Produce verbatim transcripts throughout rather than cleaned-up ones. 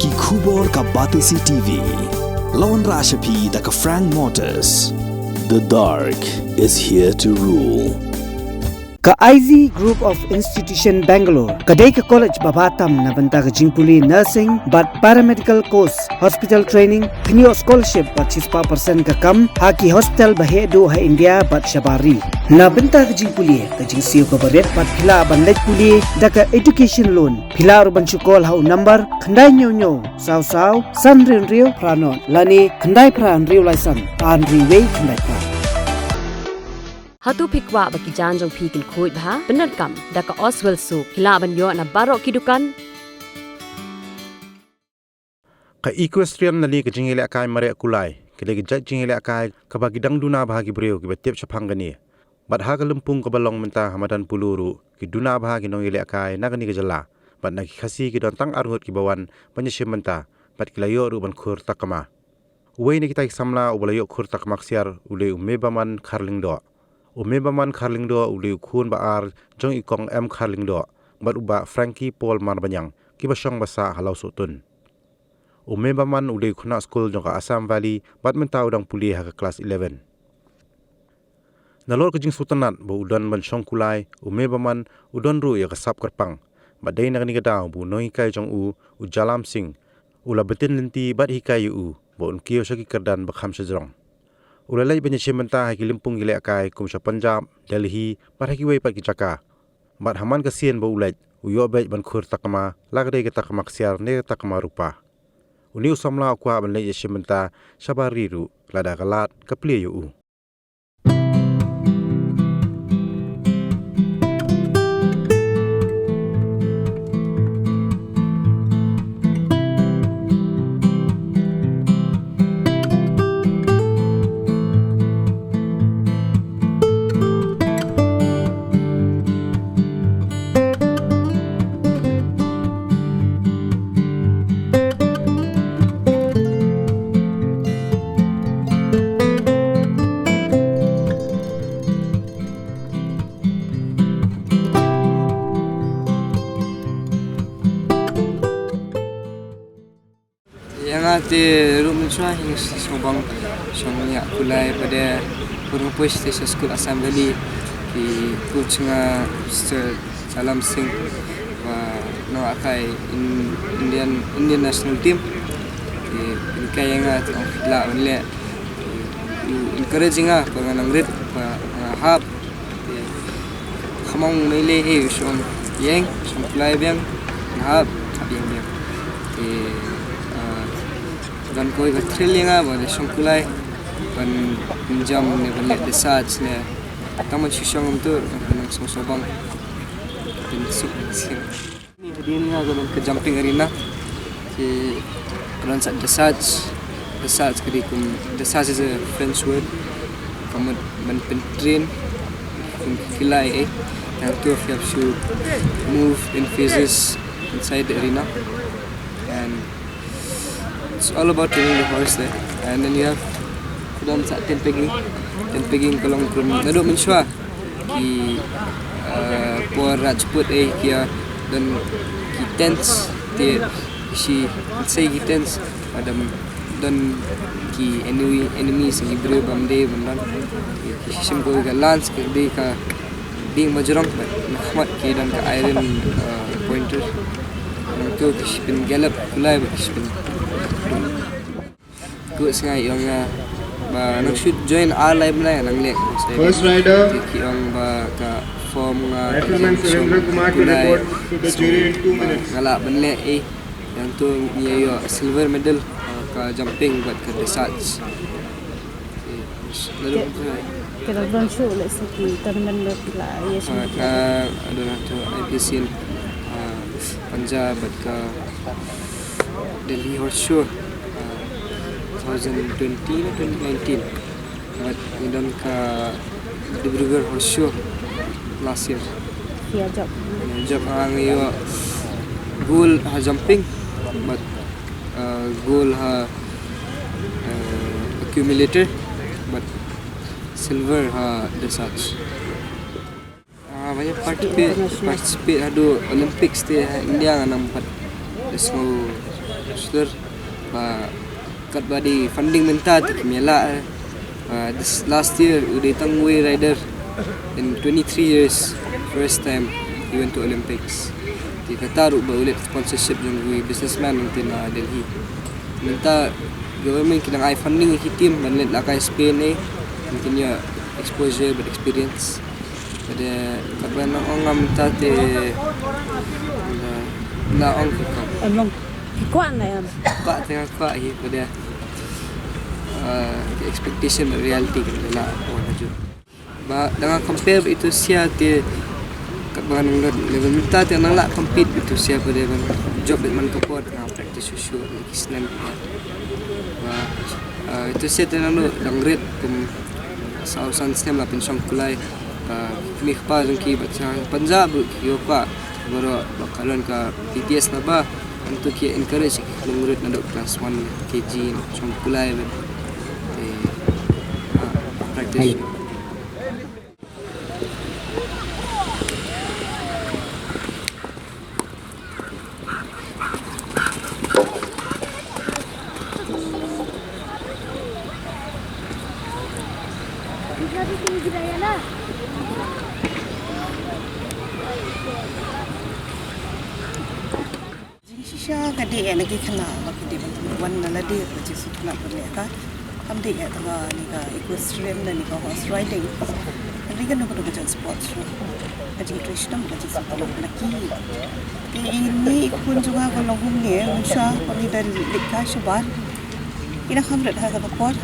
Ki khubor ka Batesi T V. La wanrah sha phi da ka Frank Motors. The dark is here to rule. Ka I Z Group of Institution Bangalore ka dei ka college ba bha tam na bynta ka jingpule nursing bad paramedical course, hospital training, pynïoh scholarship bad shispah percent ka kam ha ki hospital ba heh duh ha India bad shabar ri. Na bynta ka jingpule ka jingsiew kaba rit bad phi lah ban leit pule da ka education loan. Phi lah ruh ban shu call ha u number khyndai hynñiew hynñiew saw saw san hynriew hynriew phra nod lane khyndai phra hynriew lai san ar hynriew wei khyndai phra. Hato phi kwah ba ki jaiñ jong phi kin khuid bha? Pyndonkam da ka Oswell Soap. Phi lah ban ïoh na baroh ki dukan. Ka equestrian lane ka jingïalehkai mareh kulai ka dei ka jait jingïalehkai kaba ki dang duna bha ki briew kiba tip shaphang kane. Bad ha ka lympung kaba long mynta ha madan polo ruh ki duna bha ki nongïalehkai na kane ka jylla. Bad na ki Khasi ki don tang arngut kiba wan ban ïashim bynta bad ki la ïoh ruh ban khur takma. Uwei na kita ki samla uba la ïoh khur takma ksiar u dei u Mebaman Kharlyngdoh. U Mebaman Kharlyngdoh u dei u khun ba ar jong i kong M Kharlyngdoh bad u bah Frankie Paul Marbaniang kiba shong ba sah ha Lawsohtun. U Mebaman u dei u khynnah skul jong ka Assam Valley bad mynta u dang pule ha ka klas eleven. Nalor ka jingsngewtynnat ba u don ban shong kulai, u Mebaman u don ruh ïa ka sap kyrpang. Bad dei na kane ka daw ba u nonghikai jong u, u Jalam Singh, u la btin lynti bad hikai ïa u ba un kiew sha ki kyrdan ba kham shajrong. U la leit ban ïashim bynta ha ki lympung ïalehkai kum sha Punjab, Delhi bad ha kiwei pat ki jaka. Bad ha man ka sien ba u leit u ïoh beit ban khur takma, la ka dei ka takma ksiar ne ka takma rupa. Une u samla u kwah ban leit ïashim bynta shabar ri ruh lada ka lad ka plie ïa u. Ïa nga te ruh mynshuwa hi nga sngewbang shong ïa kulai pat de, pyrshah pyrshah te sha skul Assam Valley, ki coach nga Mister Jalam Singh ba nonghikai Indian, Indian national team. Ki pynhikai ïa nga te ong phi lah ban leh. Ki encourage ïa nga ba ngan nang rit ba ngan hap. Te khamong mei lei hi u shong ïeng, shong kulai biang, ngan hap, hap ïeng biang. Te don kawei ka thrill ïa nga ba leh shong kulai, ban jump ne ban leh dressage ne. Tang ban shu shong kumtu, ngan sngewsngewbang. Pyn suk sien. Ni hadien nga ka don ka jumping arena. Ki ka don sa dressage. Dressage ka dei kum, dressage is a French word. Ka mut ban pyntrain kum ki khyllai eh. Hangtu you have to move in phases inside the arena. And it's all about training the horse there. And then you have, ka don sa tent pegging. Tent pegging ka long kum naduh mynshuwa. Ki, eh, por Rajput eh ki ïa don ki tents te shi sei ki tents, bad don ki enemy, enemies, ki briew bym dei ban don. Ki shim ko ka lance, ki dei ka dieng bajrong, bad na khmat ki don ka iron, eh, pointer. Nangtu ki shi pyngallop kulai bad ki shi pyn Kut sngai ong nga ba nang shoot join ar lai bnai nang leh. First rider. Ki ong ba ka form nga, Rifleman Surendra Kumar to report to the jury in two minutes. Nga lah ban leh eh. Hangtu ngi ïoh silver medal, uh, ka jumping bad ka dressage. Ka dang don shuh leh sa ki tournament ba phi la ïa shu. Ah, ka dang don hangtu I P C in, ah, Punjab bad ka Delhi Horse Show, ah, two thousand twenty ne twenty nineteen. Bad ngi don ka Dibrugarh Horse Show last year. Ïa jop. Ïa jop, ah, ngi ïoh gold ha jumping bad, ah, gold ha, ah, accumulator bad silver ha dressage. Ah, ba ïa participate, participate haduh Olympics te ha India nga nang pat Sngew shlur ba katba dei funding mynta te kim ïaleh. Uh, this last year u dei tang uwei rider in twenty-three years, first time he went to Olympics. Te kata ruh ba u leit sponsorship jong uwei businessman hangtei na Delhi. Mynta government ki dang ai funding ïa ki team ban leit lehkai Spain, eh, ban kin ïoh exposure bad experience. Bad katba nang ong nga mynta te la, la ong ka ka. Em long. Ki kwah na em. Kwah te nga kwah hi bad, uh, ki expectation bad reality ki la wan ha ju. Ba da nga compare bad itu sha te katba nang dang level mynta te nang lah compete bad itu sha bad ban jop bad man ka por nga practice shuh shuh ki snem. Ba, uh, itu sha te nang dang rit kum saw san snem la pynshong kulai. Ba kmie kpa jong ki bad sha Punjab ruh ki ïoh kwah baroh ba ka don ka P T S na ba. Nangtu ki encourage ki nang rit naduh class one K G shong kulai bad, eh, ah, practice. Jingshisha ka dei ïa na ki khynnah ba ki dei ban wan na lade ka jingsngewtynnat ban lehkai. Kam dei ïa tang kane ka equestrian ne ka horse riding. Ka dei kano kano ka jait sports ruh. Ka jingtrei shitom ka jingsngewtynnat na ki. Te ine i khun jong nga ka long kumne, mynshuwa ba ngi da leit kai shabar, i dang kham rit ha kata ka por,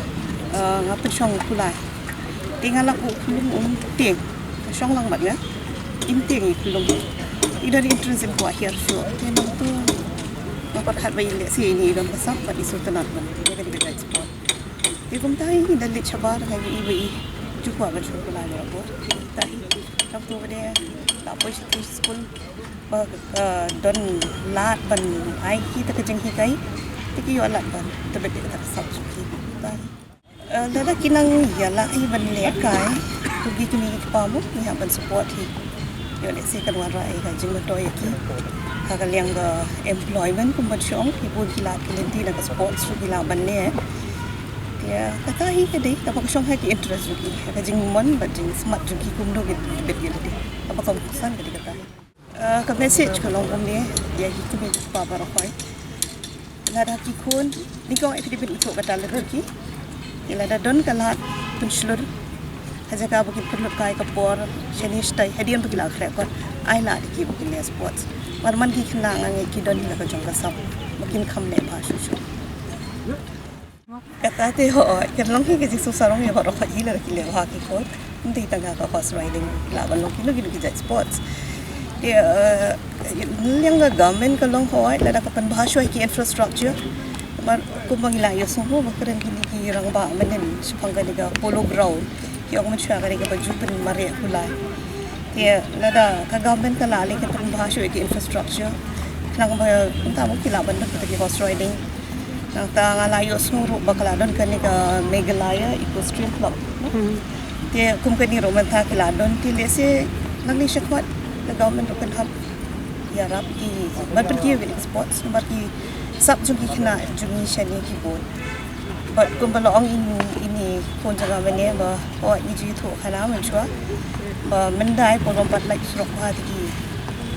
eh, nga pynshong kulai. Te nga la u khunlung um tieng. Ka shong lang bad nga. Im tieng i khunlung. I don interest in kwah hiar shuh. Te nangtu nga pyrkhat ba i lehse ine i don ka sap bad i sngewtynnat ban ïa kane ka jait sport. Te kumta i da leit shabar, nga ïohi ba i ju kwah ban shong kulai barabor. Te kumta i nangtu ba dei la poi sha skul ba, eh, don lad ban ai kita ka jinghikai. Te ki ïoh lad ban tybit ïa kata ka sap jong ki. Kumta i Eh, lada ki nang ïaleh hi ban lehkai, to ki kmie ki kpa mo, ngi hap ban support hi. Ïoh lehse kan wanrah ïa ka jingmyntoi ïa ki ha ka liang ka employment, kum ban shong, ki bun ki lad ki lynti na ka sports ruh ki lah ban leh. Te kata hi ka dei kaba ka shong ha ki interest jong ki, ha ka jingmon bad jingsmat jong ki kumno ki bit ki lynti. Kaba ka muksan ka dei kata hi. Eh, ka message ka long kumne ïa ki kmie ki kpa baroh hi. Lada ki khun, nyngkong eh ki dei ban ithuh ka talent jong ki. Lada don ka lad pynshlur, ha jaka ba kin pynlut kai ka por shane shatai, hadien ba ki la khreh kot, ai lad ïa ki ba kin leh sports. Namar man ki khynnah nga ngeit ki don hi la ka jong ka sap ba kin kham leh bha shuh shuh. Kata te hooid, kan long hi ka jingsngewsarong ïa baroh hi lada ki leh bha ki khun. Ym dei tang ha ka horse riding, lah ban long kino kino ki jait sports. Te, eh, liang ka government ka long hooid, lada ka pynbha shuwa ïa ki infrastructure. Namar kumba ngi la ïohsngew ba kren kine ki rangbah mynnin shaphang kane ka polo ground. Ki ong mynshuwa ka dei kaba ju pynmareh kulai. Te lada ka government ka la leh ka pynbha shuwa ïa ki infrastructure, khnang ba kumta mo ki lah ban don kita ki horse riding. Nangta nga la ïohsngew ruh ba ka la don kane ka Meghalaya Equestrian Club. Hmm. Te kum kane ruh mynta ki la don, te lehse nangne shakhmat ka government ruh kan hap ïarap ki ban pynkiew ïa ki sports namar ki sap jong ki khynnah jong ngi shane ki bun. Bad kumba la ong ine i khun jong nga mynne ba hooid ngi ju ïathuh khana mynshuwa ba myndai por ba ym pat lait surok bha te ki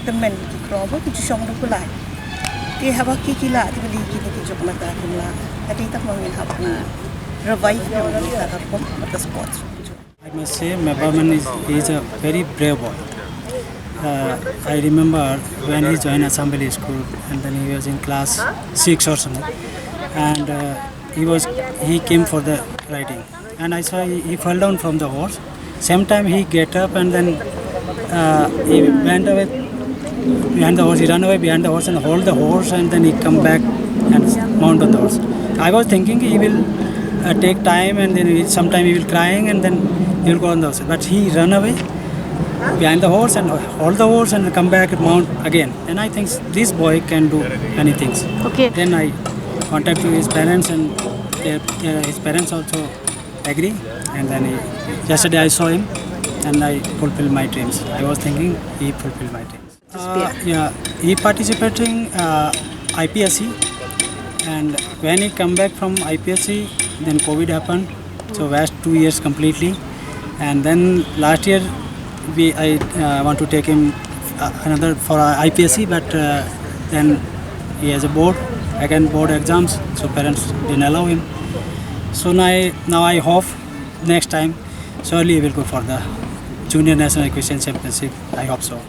tymmen ki kro ba ki ju shong ruh kulai. Te haba ki ki lah te balei kine ki juk mynta kim lah. Ka dei tang ba ngin hap revive ïa ka rukom bad ka sports. I must say, Mebaman is, is a very brave boy. Uh, I remember when he joined Assam Valley School, and then he was in class six or something, and, uh, he was, he came for the riding, and I saw he, he fell down from the horse. Same time he get up and then, uh, he went away behind the horse. He ran away behind the horse and hold the horse, and then he come back and mount on the horse. I was thinking he will, uh, take time and then he, sometime he will crying and then he will go on the horse. But he run away behind the horse and hold the horse and come back and mount again. And I think this boy can do many things. Okay. Then I contact to his parents and their, uh, his parents also agree. And then he, yesterday I saw him and I fulfill my dreams. I was thinking he fulfill my dreams. Uh, yeah, he participating, uh, I P S C, and when he come back from I P S C, then COVID happened. So wasted two years completely, and then last year we I uh, want to take him uh, another for uh, I P S C, but uh, then he has a board again board exams, so parents didn't allow him. So now I, now I hope next time surely he will go for the Junior National Equestrian Championship. I hope so.